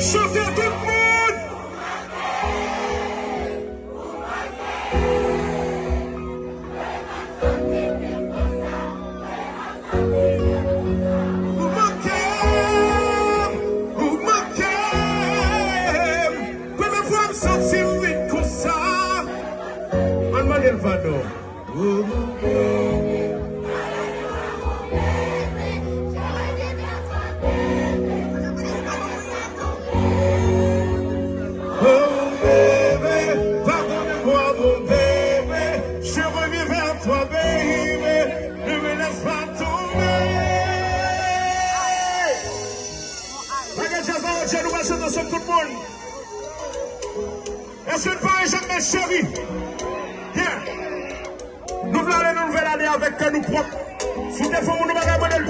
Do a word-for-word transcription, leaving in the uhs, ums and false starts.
Chante tout moun! Ou manke m, ou manke m. Premye fwa m santi m vid konsa. Ann mande l padon. Ou manke m. Oh, baby, pardonne-moi, mon baby. Je reviens vers toi, baby. Ne me laisse pas tomber. Bagay djaz la, Roger, nou pral chante ansanm tout moun. Èske n pare, Jacques Mèche cheri? Yeah. Nou vle ale nan nouvèl ane avèk kè nou pwòp. Si w te fè yon moun yon bagay, mande l